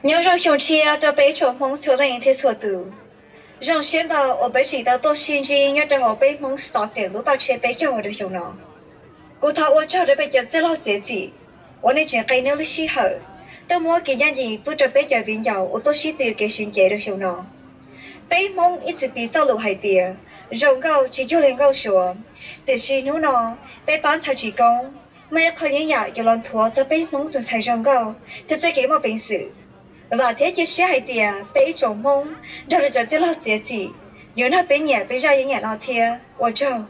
Nyob zoo xyoo tshiab rau peb tsoom Hmoob txhua leej thiab txhua tus. Zoo siab ntau uas peb tseem tau tuaj sib ntsib nyob rau hauv peb Hmoob Stockton lub paj tsheb peb caug rau xyoo no. Kuv thov ua tsaug rau peb cov txwj laug txiav txim uas nej tseem qee nej lub sij hawm tuaj muab kev ncaj ncees pub rau peb cov viv ncaus uas tuaj sib tw kev sib ncaim rau xyoo no. Peb Hmoob ib txwm piv txoj lus hais tias zoo nkauj tsis cuag li nkauj Suav, tiam sis hnub no peb pab ntxhais tsis koob muaj ib qho yeeb yam yuav los nthuav txog peb Hmoob tus ntxhais zoo nkauj thiab txoj kev muaj peev xwm. Vam thiab cia siab hais tias peb ib tsoom Hmoob nrog rau cov txwj laug txiav txim yuav nrog peb nyiam peb zaj yeeb yam no thiab. Ua tsaug.